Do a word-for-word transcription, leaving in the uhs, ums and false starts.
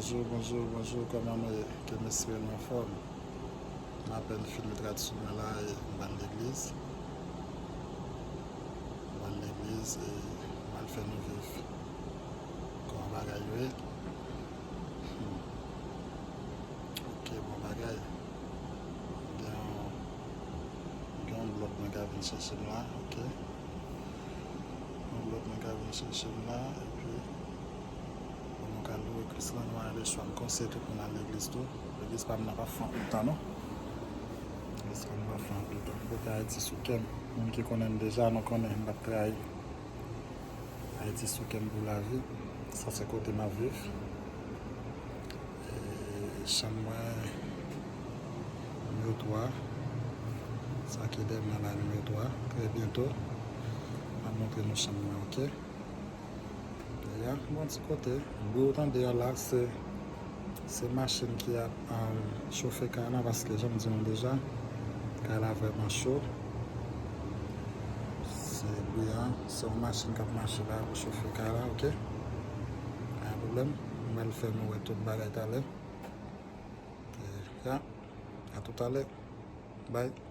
Bonjou, bonjou, bonjou, kòman nou ye? Ke m espere nou anfòm. M apèn fin met rad sou mwen la e m pral legliz. M pral legliz e m pral fè nou viv kòman bagay yo ye. Hmm. Ok, bon bagay. M gen yon, m gen yon blòk mwen ka vin chèche m la, ok. Yon blòk mwen ka vin chèche m la, epi pou nou ka lwe kris lan, nou ale chwa. M konseye tout moun al legliz tou. Legliz pa m nan pa fè anpil tan, non. Legliz pa m pa fè anpil tan. M pote Ayiti sou kè m. Moun ki konnen m deja, nou konnen m p ap trayi. Ayiti sou kè m pou lavi. Sa se kote m ap viv. E chanm mwen nimewo twa. Sa ki dèyè mwen la nimewo twa. Trè byento, m ap montre nou chanm mwen, ok? Ya, bon ti kote. Bri ou tande a la, se, se machin ki ap, um, chofe kay la, paske jan m di nou deja, kay la vrèman cho. Se bri an, se yon machin k ap mache la pou chofe kay la, ok? Pa gen pwoblèm. M pral fè nou wè tout bagay talè. E, ya, a toutalè. Bye.